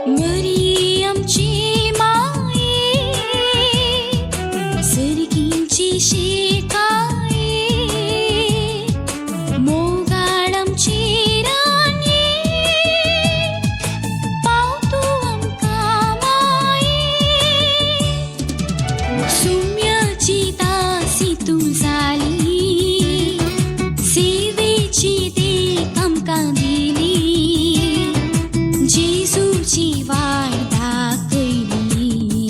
मरी आमची माये सर्गींची शिकाये मोगाळ आमची राणी पाव तूं आमकां माये सुम्याची दासी तूं जाली सेवेची देख आमकां दिली जेजूची वाट दाखयली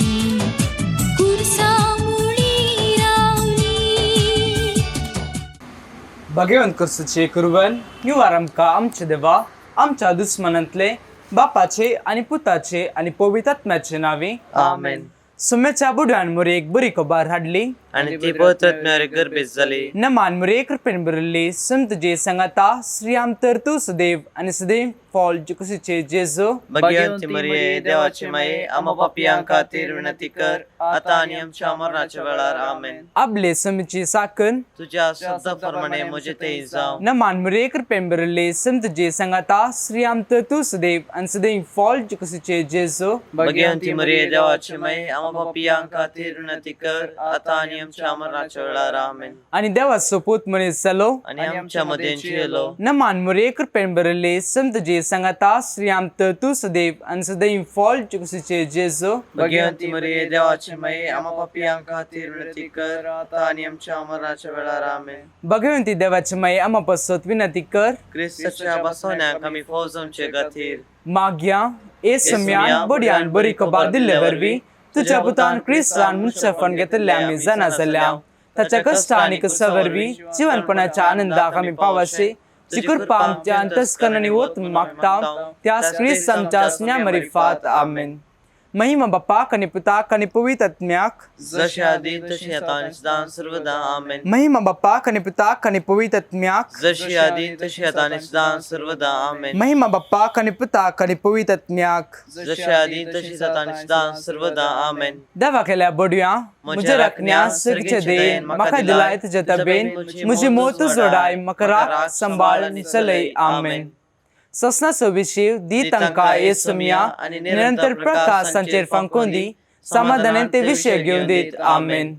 कुर्सा मुळी रावली. भगवंत क्रिस्तूचे कुर्बन निवार आमकां आमचे देवा आमच्या दुस्मनांतले बापाचे आनी पुताचे आनी पवित्र नावे. आमेन. सुम्याच्या बुड्यान मुरेक बरी खबर हाडली आनी ती पवित्र गर्भेत जाली. नमान मुरे कृपेन भरिल्ली संत जे संगाता श्रीयाम तर तूं सुदेव आनी सुदेव फॉल कुशीचे जेजू. भगवंती मरिये, देवाची माये, आम्हा पापयां खातीर विनंती कर, आता आनी आमच्या मरणाच्या वेळार. आमेन. आपले समीची साकन तुझ्या शब्दा प्रमाणे म्हजे ते जावं. नमान मुरे कृपेन भरिल्ली संत जे संगाता श्रीयाम तर तूं सुदेव आनी सुदेव फॉल कुशीचे जेजू. भगवंती मरिये, देवाची माये, आम्हा पापयां खातीर विनंती कर, आता आनी आमच्या मरणाच्या वेळार. आमेन. आनी देवाचो पूत मनीस जालो आनी आमच्या मदें जियेलो. नमान मुरे कृपेन भरिल्ली संत जे संगाता श्रीयाम तर तूं सुदेव आनी सुदेव फॉल कुशीचे जेजू. भगवंती मरिये, देवाची माये, आम्हा पापयां खातीर विनंती कर, आता आनी आमच्या मरणाच्या वेळार. आमेन. भगवंती देवाची माई आम्हा पासत विनंती कर. क्रिस्ताच्या बसवण्याक आमी फौज आमचे खातीर. माग्या ए सम्यान बडयान बरी खबर दिल्ले वरवीं तुझ्या पुतान क्रिस्तान मुनसफण घेतिल्ले आमी जाणा जाल्या ताच्या कश्ट आनी कसा वरवीं जिवनपणाच्या आनंदाक आमी पावाशे जी कृपा आमच्या अंतस्करणांनी ओत मागता त्यास क्रिस्त आमच्या स्न्या मरिफात. आमेन. महिमा बापाक आनी पुताक आनी पवित्र आत्म्याक. जशे आदी तशे आतां आनी सदां सर्वदा. आमेन. महिमा बापाक आनी पुताक आनी पवित्र आत्म्याक. जशी आदी तशी आतां आनी सदां सर्वदा. आमेन. महिमा बापाक आनी पुताक आनी पवित्र आत्म्याक. जशी आदी तशी आतां आनी सदां सर्वदा. आमेन. देवा केल्या बडुया म्हज्या राखण्या सर्गीचे देन म्हाका दिलाय तुज्या तबेन म्हजी मोत जोडाय म्हाका राख सांबाळ आनी चलय. आमेन. ससनाचो विशीव दी तांकां येसुमिया आनी निरंतर प्रकाश तांचेर फांकून दी समाधानान ते विशय घेवन दीत. आमेन.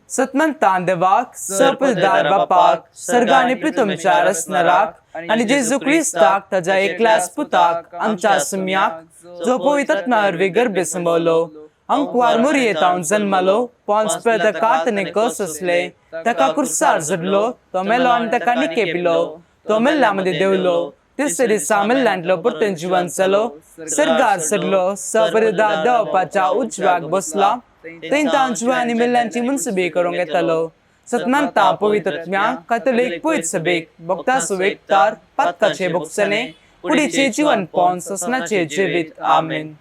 सतमंतान देवाक सर्पदार बापाक सर्ग आनी प्रितमच्या रसनराक आनी जेजू क्रिस्ताक ताज्या एकल्याच पुताक आमच्या सुम्याक जो पवित्र आत्म्या वरवीं गर्भे संभवलो अंकवार मुरयेतावन जल्मलो पोन्स पिलाता कातने कस असले ताका कुर्सार झडलो तो मेलो आनी ताका निके पिलो तो मेल्ल्या मदीं देंवलो तिसरे दिसा मेल्ल्यांतलो परतून जिवन जालो सर्गार सरलो सपरिदा देवपाच्या उजव्याक बसला थंय तावन जिवा आनी मेल्ल्यांची मुनसबी करूंक येतालो. सतमानता पवित्र आत्म्या कातोलीक पवित्र सभेक भक्ता सुवेकतार पातकाचे भोगसणे कुडीचे जीवन पोवन ससनाचे जिवीत. आमेन.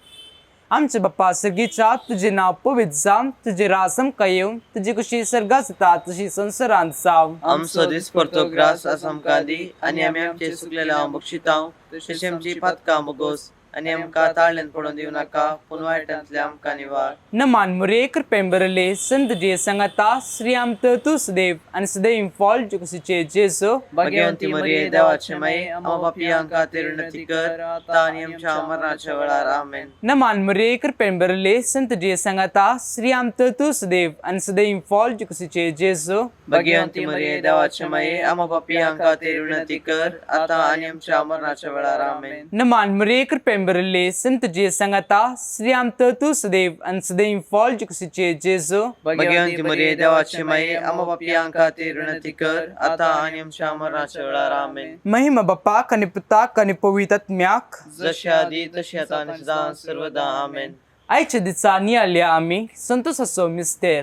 आमचे बाप्पा सर्गीच्या तुजें नांव पवित्र जावं तुजें राज आमकां येवं तुजी कुशी सर्गात जाता तशी संवसारांत जावं. आमचो दिसपडतो ग्रास आज आमकां दी आनी आमी आमचे चुकलेले हांव बक्षितांव तशें आमची पातकां बोगोस आनी आमकां ताळ्यान पडून दिवं नाका पूण वायटांतले आमकां निवार. नमान मुरे कृपेन भरिल्ले संत जे संगाता श्री आमत तूं सुदेव आनी सुदैव फॉल कुशीचे जेजू. भगवंती मरिये, देवाचे माये, आम्हा पापयां खातीर विनंती कर, आता आनी आमच्या मरणाच्या वेळार. आमेन. नमान मुरे कृपेन भरिल्ले संत जे संगाता श्री आमत तूं सुदेव आनी सुदैव फॉल कुशीचे जेजू. भगवंती मरिये, देवाचे माये, आम्हा पापयां खातीर विनंती कर, आता आनी आमच्या मरणाच्या वेळार. आमेन. नमान मुरे कृपेन भरिल्ले संत जे संगाता श्री आमत तूं सुदेव आनी सुदैव फॉल कुशीचे जेजू. भगवंती मरिये, देवाचे माये, आम्हा पापयां खातीर विनंती कर, आता आनी आमच्या मरणाच्या वेळार. आमेन. महिमा बापाक आनी पुताक आनी पवित्र आत्म्याक. जशे आदी तशे आतां आनी सदां सर्वदा. आमेन. आयच्या दिसा नियाळया आमी संतोषाचो मिस्तेर.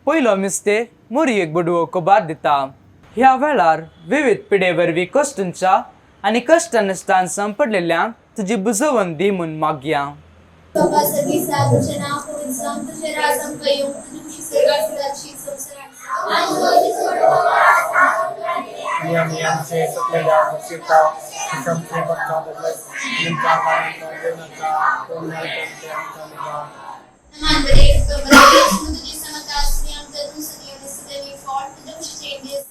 पयलो मिस्तेर मोरयेक बडवो कबार दिता. ह्या वेळार विविध पिडे वरवीं कश्टांच्या आनी कश्टानश्टान सांपडलेल्यांक तुजी बुजोवन दी म्हूण मागया. बाबा सर्गीचा तुझे नाव पवित्र जावं तुझे राज आमकां येवं तुजी कुशी सर्गात जाता तशी संवसारांत. आनी आमी आमचे चुकलेल्या बक्षितांव तशें आमचे पातकां बोगस आनी आमकां ताळ्यान पडून दिवं नाका पूण वायटांतले आमकां निवार. नमान मरिये कृपेन भरिल्ले संत तुझे संगाता श्री आमचा तूं सदैव आणि सदैव फॉल तुझ्या कुशीचे जेजू.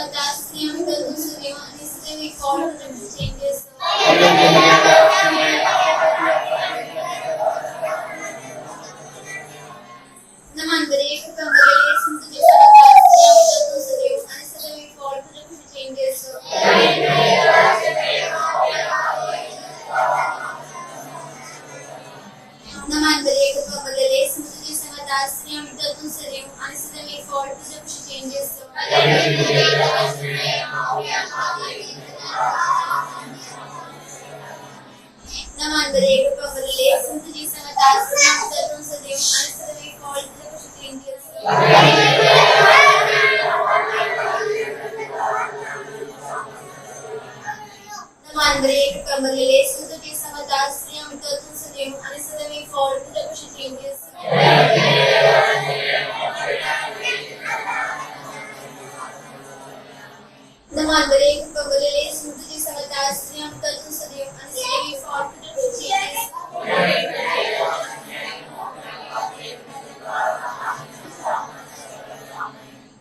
समता स्त्रियां भितर तूं सदैव आनी सदैव फळ तुज्या कुशीचें जेजू. नमन बरे कृपा भरलेले तुझे समता स्त्रियां भितर तूं सदैव आनी सदैव फळ तुज्या कुशीचें जेजू. नमन बरे कृपा भरलेले तुझे समता स्त्रियां भितर तूं सदैव आनी सदैव फळ तुज्या कुशीचें जेजू. नमन बरे कृपा भरलेले तुझे समता स्त्रियां भितर तूं सदैव आनी सदैव फळ तुज्या कुशीचें जेजू. नमन बरे कृपा भरलेले तुझे समता स्त्रियां भितर तूं सदैव आनी सदैव फळ तुज्या कुशीचें जेजू. नमन बरे कृपा भरलेले तुझे समता स्त्रियां भितर तूं सदैव आनी सदैव फळ तुज्या कुशीचें जेजू.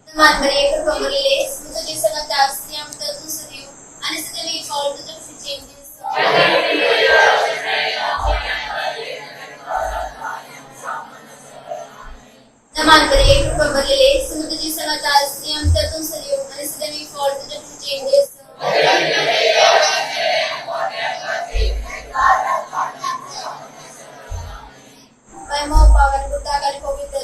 नमन बरे कृपा भरलेले तुझे समता स्त्रियां भितर तूं सदैव आनी सदैव फळ तुज्या कुशीचें जेजू. नमन बरे कृपा भरलेले तुझे समता स्त्रियां भितर तूं सदैव आनी सदैव फळ तुज्या कुशीचें जेजू. By more power and good पवित्र.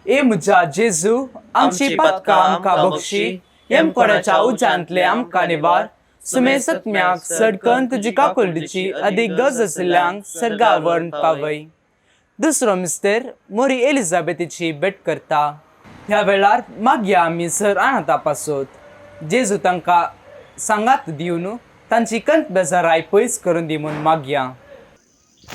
ए म्हज्या जेजू, आमची पातकां आमकां बक्षी, येमकोणाच्या उज्यांतले आमकां निवार, सुमेसत्म्याक सडकन तुजी काकुळटीची अदीक गरज आशिल्ल्यांक सर्गा व्हरून पावय. दुसरो मिस्तेर, मोरी एलिझाबेथीची भेट करता. ह्या वेळार मागया आमी सर अनाथा पासत जेजू तांकां सांगात दिवन तांची कंत बेजाराय पयस करून दी म्हूण मागया.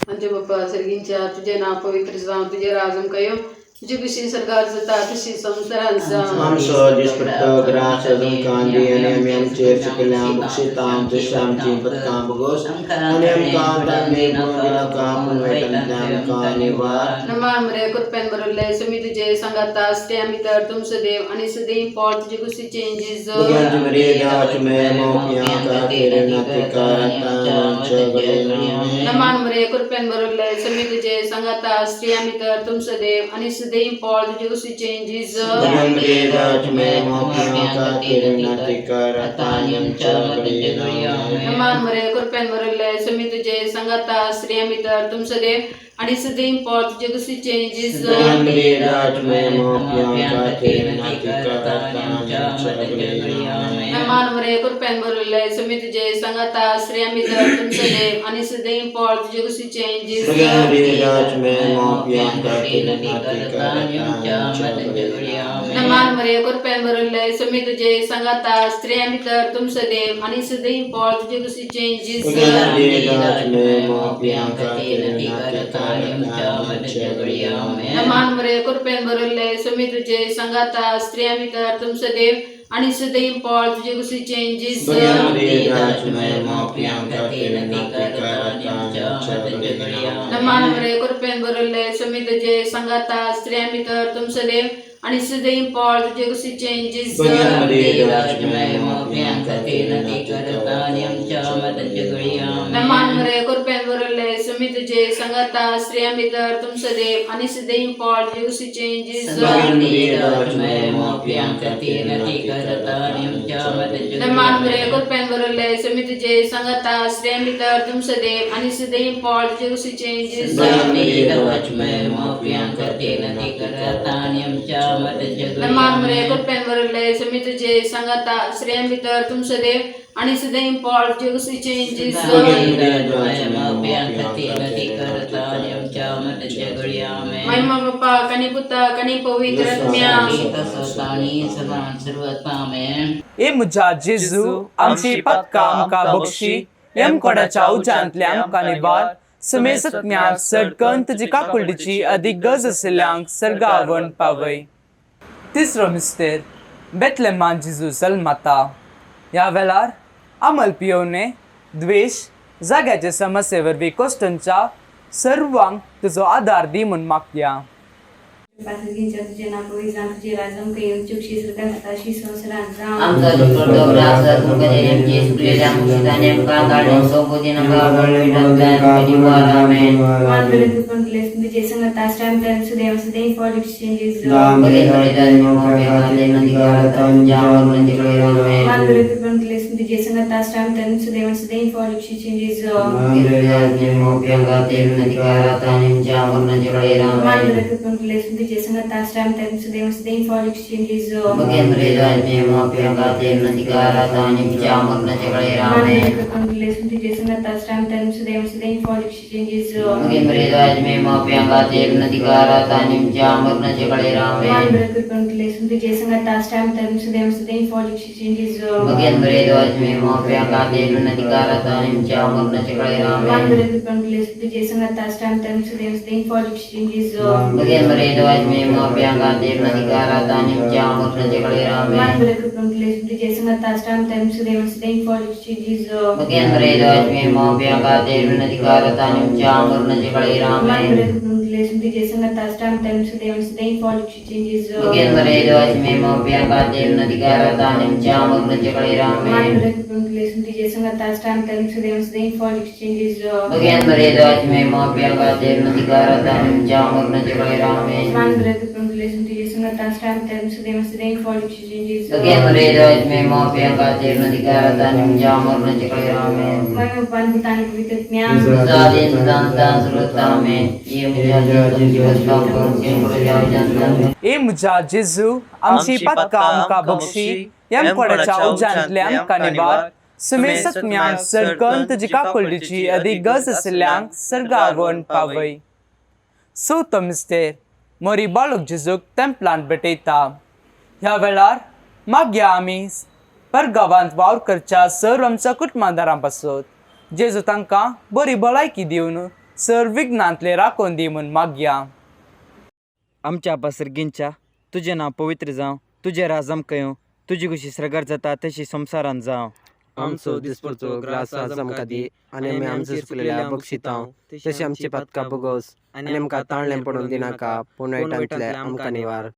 आमच्या बाप्पा सर्गींच्या, तुझे नाव पवित्र जावं, तुझे राज आमकां येवं, तुजी खुशी सरकार जाता तशी संवसारांत जावं. आमचो दिसपट्टो ग्रास आमकां दी आनी आमी आमचेर चुकल्या बक्षिता, जशी आमची पथकां बगोस, आनी आमकां तांणी पडून दिनाका, पूण वायटांतल्यान आमकां निवार. नमन मरे कृपेन भरले, सुमी तुझे सांगाता, स्त्रियां भितर तुमचो देव आनी सदैव फळ तुजे कुशीचें जेजू. भगवंत मरिये, देवाची मेर, मोपया खातीर नातिकार आतां आमच्या घडये. नमन मरे कृपेन भरले, सुमी तुझे सांगाता, स्त्रियां भितर तुमचो देव आनी सदैव फळ तुजे कुशीचें जेजू. भगवंत मरिये, देवाची मेर, मोपया खातीर नातिकार आतां आमच्या घडये. नमन मरे कृपेन भरले, सुमी तुझे सांगाता, स्त्रियां भितर तुमचो देव आनी सदैव फळ तुजे कुशीचें जेजू. भगवंत मरिये, देवाची मेर, मोपया खातीर नातिकार आतां आमच्या घडये. नमन मरे कृपेन भरले, सुमी तुझे सांगाता, स्त्रियां भितर तुमचो देव आनी सदैव फळ तुजे कुशीचें जेजू. भगवंत मरिये, देवाची मेर, मोपया खातीर नातिकार आतां आमच्या घडये. नमन मरे कृपेन भरले, सुमी तुझे सांगाता, स्त्रियां भितर तुमचो देव आनी सदैव फळ तुजे कुशीचें जेजू. भगवंत मरिये, देवाची मेर, मोपया खातीर नातिकार आतां आमच्या घडये. नमन मरे कृपेन भरले, सुमी तुझे सांगाता, स्त्रियां भितर तुमचो देव आनी सदैव फळ तुजे कुशीचें जेजू. भगवंत मरिये, देवाची मेर, मोपया खातीर नातिकार आतां आमच्या घडये. नमन मरे कृपेन भरले, सुमी तुझे सांगाता, स्त्रियां भितर तुमचो देव आनी सदैव फळ तुजे कुशीचें जेजू. भगवंत मरिये, देवाची मेर, मोपया खातीर नातिकार आतां आमच्या घडये. नमन मरे कृपेन भरले, सुमी तुझे सांगाता, स्त्रियां भितर तुमचो देव आनी सदैव फळ तुजे कुशीचें जेजू. भगवंत मरिये, देवाची मेर, मोपया खातीर नातिकार आतां आमच्या घडये. नमन मरे कृपेन भरले, सुमी तुझे सांगाता, स्त्रियां भितर तुमचो देव आनी सदैव फळ तुजे कुशीचें जेजू. भगवंत मरिये, देवाची मेर, मोपया खातीर नातिकार आतां आमच्या घडये. नमन मरे कृपेन भरले, सुमी तुझे सांगाता, स्त्रियां भितर तुमचो देव आनी सदैव फळ तुजे कुशीचें जेजू. भगवंत मरिये, देवाची मेर, मोपया खातीर नातिकार आतां आमच्या घडये. महिमा बाप्पा कणी पुता कणी पवित्र आत्म्या. ए म्हज्या जेजू, आमची पातकां आमकां बक्षी, येमकोणाच्या उज्यांतले आमकां निवार, सुमेसत्म्याक सडकन तुजी काकुळटीची अदीक गरज आशिल्ल्यांक सर्गा व्हरून पावय. तिसरो मिस्तेर, बेतलेमान जेजू जल्माता. ह्या वेळार अमल पियोने द्वेश जाग्याचे समस्ये वरवीं कोश्टनच्या सर्वांक तुजो आदार दी म्हूण मागया. तुझें नांव पवित्र जावं, तुजें राज आमकां येवं, तुजी इच्छा स्वर्गांत जाता तशी संवसारांत जावं. आमचो दिसपडतो ग्रास तुमकां दिले आमचे सुकलेल्या मुक्षित आनी आमकां ताळ्ळें सोंपू दिनाका पूण वायटांतल्यान आमकां निवार. आमेन. मान बरे कृपेन भरलें, तुझे संगत आश्रम तन सुदेव सदैव फॉर एक्सचेंजेस. मान बरे कृपेन भरलें, तुझे संगत आश्रम तन सुदेव सदैव फॉर एक्सचेंजेस. मान बरे कृपेन भरलें, तुझे संगत आश्रम तन सुदेव सदैव फॉर एक्सचेंजेस. मान बरे कृपेन भरलें, तुझे संगत आश्रम तन सुदेव सदैव फॉर एक्सचेंजेस. मान बरे कृपेन भरलें, तुझे संगत आश्रम तन सुदेव सदैव फॉर एक्सचेंजेस. मान बरे कृपेन भरलें, तुझे संगत आश्रम तन सुदेव सदैव फॉर एक्सचेंजेस. मान बरे कृपेन भरलें, तुझे संगत आश्रम तन सुदेव सदैव फॉर एक्सचेंजेस. मान बरे कृपेन भरलें, तुझे संगत आश्रम तन सुदेव सदैव फॉर एक्सचेंजेस. मान बरे कृपेन भरलें, तुझे संगत आश्रम तन सुदेव सदैव फॉर एक्सचेंजेस. मान बरे कृपेन भरलें, तुझे संगत आश्रम तन सुदेव सदैव फॉर एक्सचेंजेस. महिमा पान पुतान पवित्र ज्ञान. ए म्हज्या जेजू, आमची पातकां आमकां बक्षी, यमकोडाच्या उज्यांतले आमकां निवार, सुमेसत्म्यांक सडकन तुजी काकुळटीची अदीक गरज आशिल्ल्यांक सर्गावन पावय. चवथो मिस्तेर, मोरी बाळक जेजूक तेंपलांत भेटयता. ह्या वेळार मागया आमी परगांवांत वावर करच्या सर्व आमच्या कुटुंबादारां पासत जेजू तांकां बरी भलायकी दिवन सर्व विघ्नांतले राखून दी म्हूण मागया. आमच्या आपा सर्गींच्या, तुजें नांव पवित्र जावं, तुजें राज आमकां येवं, तुजी खुशी स्वर्गार जाता तशी संवसारांत जावं. आमचो दिसपडचो ग्रास आज आमकां दी आनी आमी आमचे चुकलेल्या बक्षितांव तशी आमची पातकां भोगोस आनी आमकां ताळणें पडून दिनाका पूण वायटांतले आमकां निवार.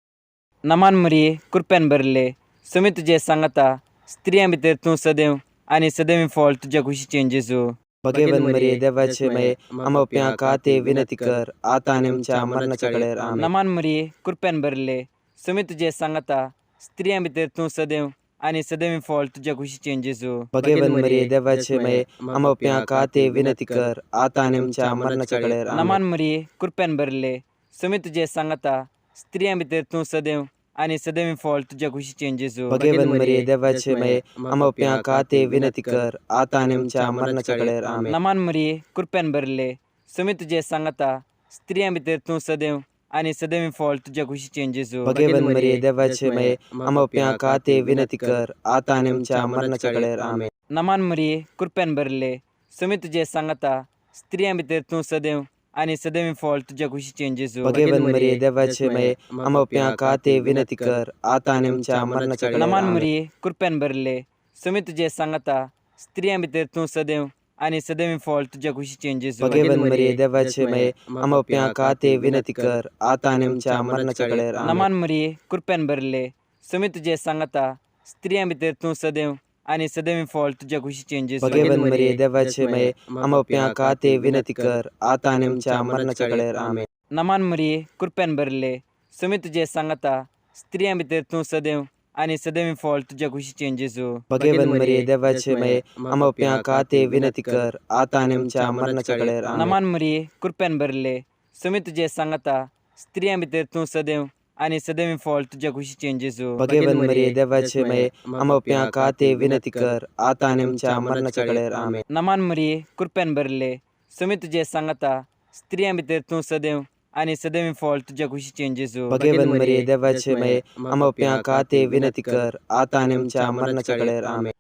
नमान मरिये, कृपेन भरले, सुमी तुजें सांगता, स्त्रियां भितर तूं सदैव आनी सदैव फळ तुज्या खुशीचें जेजू. भगेवन मरिये, देवाचे माये, आमच्या पाप्यां खातीर विनंती कर आता आनी आमच्या मरणाच्या वेळेर. आमेन. नमान मरिये, कृपेन भरले, सुमी तुजें सांगता, स्त्रियां भितर तूं सदैव आनी सदैव फळ तुज्या खुशीचें जेजू. भगेवन मरिये, देवाचे माये, आमच्या पाप्यां खातीर विनंती कर आता आनी आमच्या मरणाच्या वेळेर. आमेन. नमान मरिये, कृपेन भरले, सुमी तुजें सांगता, स्त्रियां भितर तूं सदैव आनी सदैव फळ तुज्या खुशीचें जेजू. भगेवन मरिये, देवाचे माये, आमच्या पाप्यां खातीर विनंती कर आता आनी आमच्या मरणाच्या वेळेर. आमेन. नमान मरिये, कृपेन भरले, सुमी तुजें सांगता, स्त्रियां भितर तूं सदैव आनी सदैव फळ तुज्या खुशीचें जेजू. भगेवन मरिये, देवाचे माये, आमच्या पाप्यां खातीर विनंती कर आता आनी आमच्या मरणाच्या वेळेर. आमेन. नमान मरिये, कृपेन भरले, सुमी तुजें सांगता, स्त्रियां भितर तूं सदैव आनी सदैव फळ तुज्या खुशीचें जेजू. भगेवन मरिये, देवाचे माये, आमच्या पाप्यां खातीर विनंती कर आता आनी आमच्या मरणाच्या वेळेर. नमान आमेन. मरिये, कृपेन भरले, सुमी तुजें सांगता, स्त्रियां भितर तूं सदैव आनी सदैव फळ तुज्या खुशीचें जेजू. भगेवन मरिये, देवाचे माये, आमच्या पाप्यां खातीर विनंती कर आता आनी आमच्या मरणाच्या वेळेर. आमेन. नमान मरिये, कृपेन भरले, सुमी तुजें सांगता, स्त्रियां भितर तूं सदैव आनी सदैव फळ तुज्या खुशीचें जेजू. भगेवन मरिये, देवाचे माये, आमच्या पाप्यां खातीर विनंती कर आता आनी आमच्या मरणाच्या वेळेर. आमेन. नमान मरिये, कृपेन भरले, सुमी तुजें सांगता, स्त्रियां भितर तूं सदैव आनी सदैव फळ तुज्या खुशीचें जेजू. भगेवन मरिये, देवाचे माये, आमच्या पाप्यां खातीर विनंती कर आता आनी आमच्या मरणाच्या वेळेर. आमेन. नमान मरिये, कृपेन भरले, सुमी तुजें सांगता, स्त्रियां भितर तूं सदैव आनी सदैव फळ तुज्या खुशीचें जेजू. भगेवन मरिये, देवाचे माये, आमच्या पाप्यां खातीर विनंती कर आता आनी आमच्या मरणाच्या वेळेर. आमेन. नमान मरिये, कृपेन भरले, सुमी तुजें सांगता, स्त्रियां भितर तूं सदैव आनी सदैव फळ तुज्या खुशीचें जेजू. भगेवन मरिये, देवाचे माये, आमच्या पाप्यां खातीर विनंती कर आता आनी आमच्या मरणाच्या वेळेर. आमेन.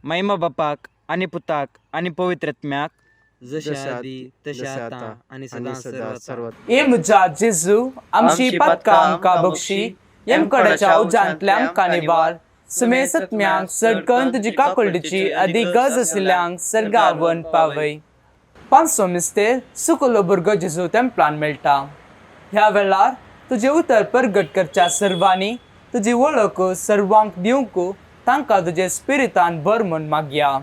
महिमा बापाक आनी पुताक आनी पवित्र आत्म्याक, जशें आदी तशें आतां आनी सदां सर्वत्र. ए म्हज्या जेजू, आमची पातकां आमकां बक्षी, यमकडाच्या उज्यांतले आमकां निवार, सुमेसत्म्यांक सडकन तुजी काकुळटीची अदीक गरज आशिल्ल्यांक सर्गावन पावय. पांचसो मिस्तेर, सुकलो भुरगो जेजू तेंपलान मेळटा. ह्या वेळार तुजें उतर परगट करच्या सर्वांनी तुजी वळख सर्वांक दिवंक तांकां तुजे स्पिरितान भर म्हूण मागया.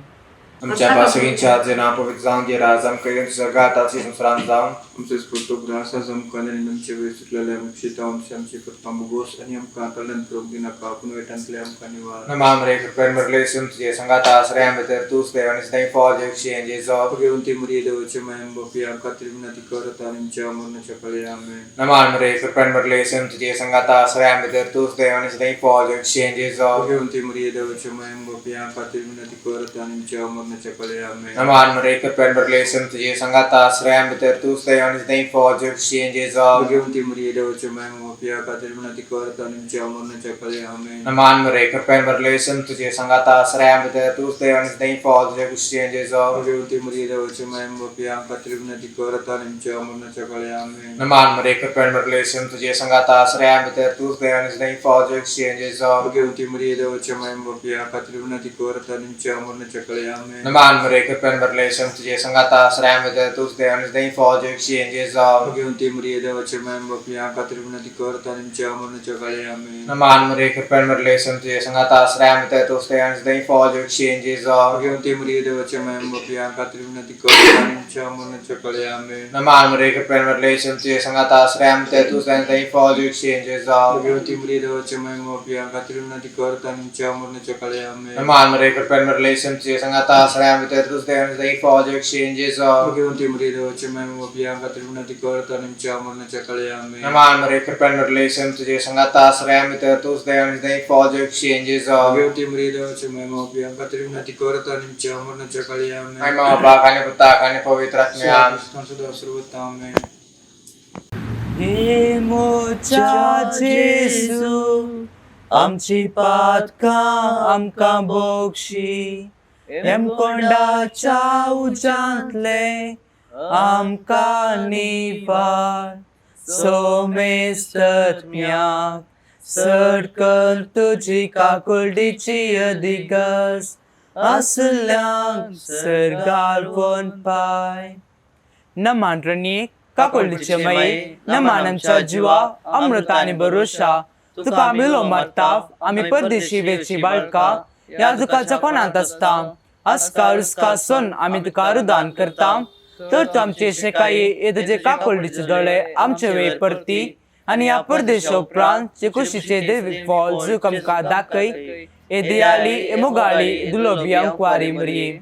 आमच्या बासगींच्या तुजें नांव पवित्र जावन तुजें राज आमकां येवन स्वर्गांत आसा संवसारांत जावन. आमचो स्फूर्तो ग्रास आज आमकां आनी आमचे वेळ चुकलेले मुक्षिता आमचे आमचे करता बोगोस आनी आमकां तळ्यान प्रोग दिनाका पूण वायटांतले आमकां निवार. नमाम रे कृपेन मरलेसम तुझे संगाता आश्रया भितर तूच देव आनी सदांय फॉल जेक्षी जेजो. भगवंती मरिये देवाचे मायन बापी आमकां विनंती करत आनी आमच्या मरणाच्या काळी आमेन. नमाम रे कृपेन मरलेसम तुझे संगाता आश्रया भितर तूच देव आनी सदांय फॉल जेक्षी जेजो. भगवंती मरिये देवाचे मायन बापी आमकां विनंती करत आनी आमच्या मरणाच्या काळी आमेन. नमान रे कृपेन मरलेसम तुझे संगाता आश्रया भितर तूच देव आनी सदांय फॉल जेक्षी जेजो. भगवंती मरिये देवाचे मायन बापी आमकां विनंती करत आनी आमच्या मरणाच्या काळी आमेन. नमान रे कृपेन मरलेसम तुझे संगाता आश्रया भितर तूच देव आनी सदांय फॉल जेक्षी जेजो. भगवंती मरिये देवाचे मायन बापी आमकां विनंती करत आनी आमच्या मरणाच्या काळी आमेन. नमान रे कृपेन मरलेसम तुझे संगाता आश्रया भितर तूच देव आनी सदांय फॉल जेक्षी जेजो. भगवंती मरिये देवाचे मायन बापी आमकां विनंती करत आनी आमच्या मरणाच्या काळी आमेन. नमान रे कृपेन मरलेसम तुझे संगाता आश्रया भितर तूच देव आनी सदांय फॉल जेक्षी जेजो. भगवंती मरिये देवाचे मायन बापी आमकां विनंती करत आनी आमच्या मरणाच्या काळी आमेन. नमान रे कृपेन मरलेसम तुझे संगाता आश्रया भितर तूच देव आनी सदांय फॉल जेक्षी जेजो. भगवंती मरिये देवाचे मायन बापी आमकां विनंती करत आनी आमच्या मरणाच्या काळी आमेन. नमान रे कृपेन मरलेसम तुझे संगाता आश्रया भितर तूच देव आनी सदांय फॉल जेक्षी जेजो. भगवंती मरिये देवाचे मायन बापी आमकां विनंती करत आनी आमच्या मरणाच्या काळी आमेन. नमान रे कृपेन मरलेसम तुझे संगाता आश्रया भितर तूच देव आनी सदांय फॉल जेक्षी जेजो. भगवंती मरिये देवाचे मायन बापी आमकां विनंती करत आनी आमच्या मरणाच्या काळी आमेन. नमान रे कृपेन मरलेसम तुझे संगाता आश्रया भितर तूच देव आनी सदांय फॉल जेक्षी जेजो. भगवंती मरिये देवाचे मायन बापी आमकां विनंती करत आनी आमच्या मरणाच्या काळी आमेन. महिमा बापाक आनी पुताक आनी पवित्र आत्म्याक. सदा सर्वत्र आमेन. हे मोच्या जेजू आमची पातकां आमकां बोगशी, हेमकोंडाच्या उज्यांतले आमकां निवार. सोमेस्तत्म्याक चड कर तुजी काकुळटीची अधिगस आसल्यांक सर्गार पाय. नमान रणये काकुळटीचे माये, नमान आमच्या जिवा अमृतानी भरोशा, तुका मिलो मारताव आमी परदेशी वेची बाळका ह्या दुखाच्या कोणांत आसता. आसका रुसका सोन आमी तुका रुदान करता, तर तूं आमचे शेकाये हे तुजे काकुळटीचे दोळे आमचे वेळ परती आनी ह्या परदेशा उपरांत जे कुशीचे देवी फॉल जूक आमकां दाखय. हे दियाली हे मोगाळी दुलोबी अंकवारी मरिये.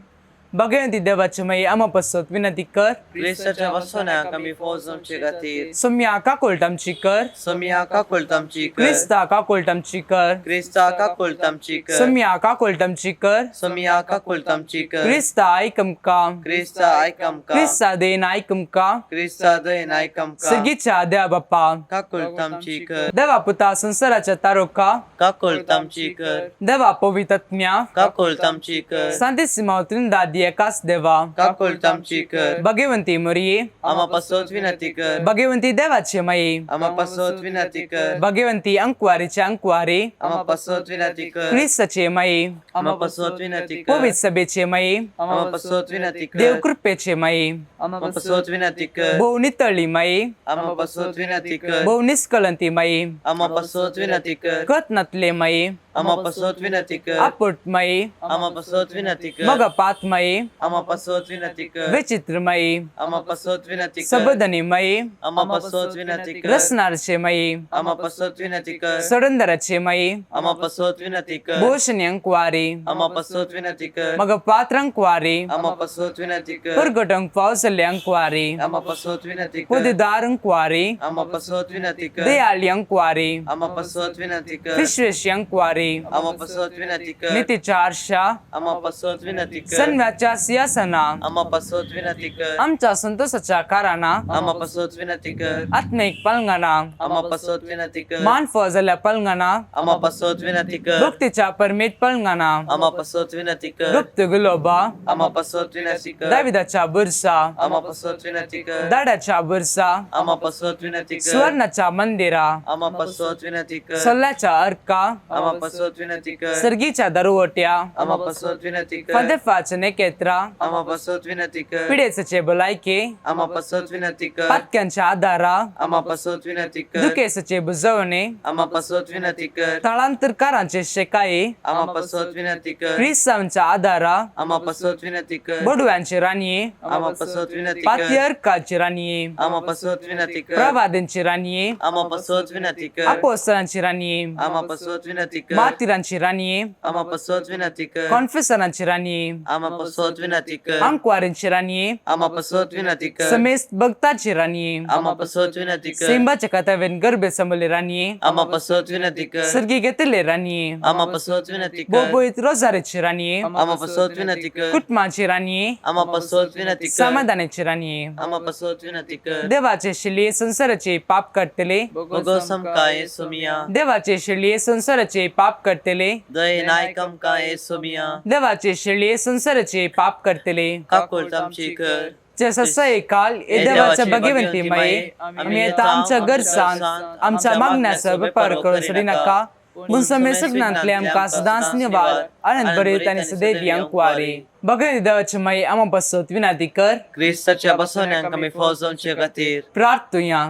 भगवंती देवाचे माये आमा पासत विनंती कर. क्रिस्ताच्या वसोन्याक आमी फौज आमचे खातीर. सोम्या काकुळट आमची कर. सोम्या काकुळट आमची कर. क्रिस्ता काकुळट आमची कर. क्रिस्ता काकुळट आमची कर. सोम्या काकुळट आमची कर. सोम्या काकुळट आमची कर. क्रिस्ता आयक आमकां. क्रिस्ता आयक आमकां. क्रिस्ता देन आयक आमकां. क्रिस्ता दयेन आयक आमकां. सगीच्या देवा बाप्पा काकुळट आमची कर. देवा पुता संवसाराच्या तारोका काकुळट आमची कर. देवा पवित्रत्म्या काकुळट आमची कर. सांतिसिमा त्रिंदादी एकाच देवा काकुळट आमची कर. भगवंती मरिये आमा पासत विनंती कर. भगवंती देवाचे माये आमा पासत विनंती कर. भगवंती अंकवारीचे अंकवारी आमा पासत विनंती कर. क्रिस्ताचे माये आमा पासत विनंती कर. पवित्र सभेचे माये आमा पासत विनंती कर. देव कृपेचे माये आमा पासत विनंती कर. भोव नितळी माये आमा पासत विनंती कर. भोव निष्कलंती माये आमा पासत विनंती कर. कत नातले माये आमा पासत विनंती कर. आपोट माये आमा पासत विनंती कर. मग पात माये आमा पासत विनंती कर. विचित्र माये आमा पासत विनंती कर. सबदनी माये आमा पासत विनंती कर. रसनारचे माये आमा पासत विनंती कर. सडंदराचे माये आमा पासत विनंती कर. भोषणी अंकवारी आमा पासत विनंती कर. मग पात्र अंकवारी आमा पासत विनंती कर. परगटंक पावसले अंकवारी आमा पासत विनंती कर. पदुदार अंकवारी आमा पासत विनंती कर. दयाळी अंकवारी आमा पासत विनंती कर. विश्वेशी अंकवारी आमा पासत विनंती कर. नीतीच्या आरशा आमा पासत विनंती कर. सन्व्याच्या सिंहासना आमा पासत विनंती कर. आमच्या संतोषाच्या कारणां आमा पासत विनंती कर. आत्मिक पलंगाना आमा पासत विनंती कर. मान फौजल्या पलंगाना आमा पासत विनंती कर. भक्तीच्या परमेत पलंगाना आमा पासत विनंती कर. गुप्त गुलोबा आमा पासत विनंती कर. दाविदाच्या बुरसा आमा पासत विनंती कर. दाडाच्या बुरसा आमा पासत विनंती कर. सुवर्णाच्या मंदिरा आमा पासत विनंती कर. सल्ल्याच्या अर्का आमा पासत विनंती कर. सर्गीच्या दरवट्या आमा पासत विनंती कर. फदेफाच्या नेकेत क्षेत्रा आमा पासत विनंती कर पिडेसाचे भलायके आमा पासत विनंती कर पातक्यांच्या आदारा आमा पासत विनंती कर दुखेसाचे बुजवणे आमा पासत विनंती कर थळांतरकारांचे शेकाये आमा पासत विनंती कर क्रिस्तांच्या आदारा आमा पासत विनंती कर बडव्यांची राणये आमा पासत विनंती कर पातियर्काची राणये आमा पासत विनंती कर प्रवाद्यांची राणये आमा पासत विनंती कर अपोस्तलांची राणये आमा पासत विनंती कर मातिरांची राणये आमा पासत विनंती कर कॉन्फेसरांची राणये आमा पासत विनंती कर अंकवारींची राणये आमा पासत विनंती कर समेस्त भक्ताची राणये आमा पासत विनंती कर सिंबाच्या कथावेन गर्भे समले राणये आमा पासत विनंती कर सर्गी घेतले राणये आमा पासत विनंती कर बोबोईत रोजारेची राणये आमा पासत विनंती कर कुटुंबाची राणये आमा पासत विनंती कर समाधानाची राणये आमा पासत विनंती कर देवाचे शिले संसाराचे पाप करतले भोगोस आमकां येसुमिया देवाचे शिले संसाराचे पाप करतले दये नायक आमकां येसुमिया देवाचे शिले संसाराचे पाप करतले काकुळट आमची कर जे ससय काल हे देवाच्या भगवंती माये आमी येता आमच्या गरजान आमच्या मागण्याचो वेपार करून सोडी नाका पूण समेसग्नांतले आमकां सदांच निवार आनंद बरेत आनी सदैवी अंकवारे भगवंती देवाचे माये आमा पासत विनंती कर क्रिस्ताच्या बसवण्यांक आमी फौज जावचे खातीर प्रार्थुया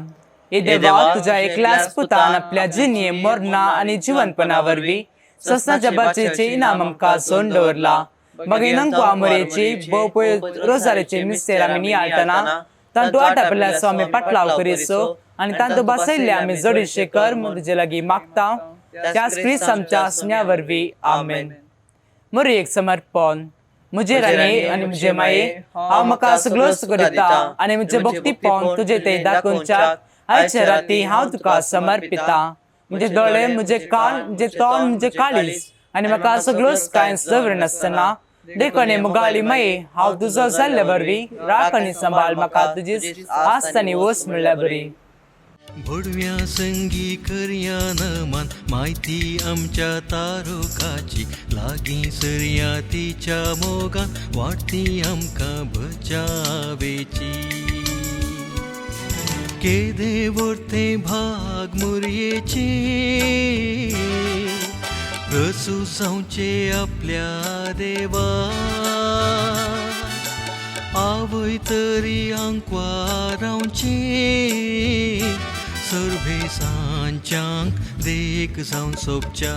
हे देवा तुझ्या एकल्याच पुतान आपल्या जिणये मरणा आनी जिवनपणा वरवीं ससनाच्या बाचेचे इनाम आमकां सोन दवरला मगीर नंको आमोरेची भोवपय रोजारेचे मिस्तेर आमी नियाळटना तांतू आटापिल्ल्याचो आमी पाटलाव करीसो आनी तांतू बसयल्ले आमी जोडीशे कर म्हूण तुजे लागीं मागता त्याच क्रिस्त आमच्या आसण्या वरवीं आमेन. मोरी एक समर्पण. म्हजे राणी आनी म्हजे माये हांव म्हाका सगळोच करिता आनी म्हजें भक्तीपण तुजे ते दाखोवच्याक आयच्या राती हांव तुका समर्पिता. म्हजे दोळे म्हजे कान म्हजे तोंड म्हजे काळीज आनी म्हाका सगळोच कांय दवर नासतना देखून हे मुगाळी माये हांव तुजो जाल्ले वरवीं राख आनी सांबाळ म्हाका तुजी आस्त आनी वस म्हणल्यार बरी. भोडव्या संगी करया नमान माहिती आमच्या तारुकाची लागीं सरया तिच्या मोगान वाडती आमकां बचावेची केदे वर्ते भाग मुरयेचे रसू जावचे आपल्या देवा आवय तरी आंकवा रावचे सर्वे सांच्यांक देख जावन सोबच्या.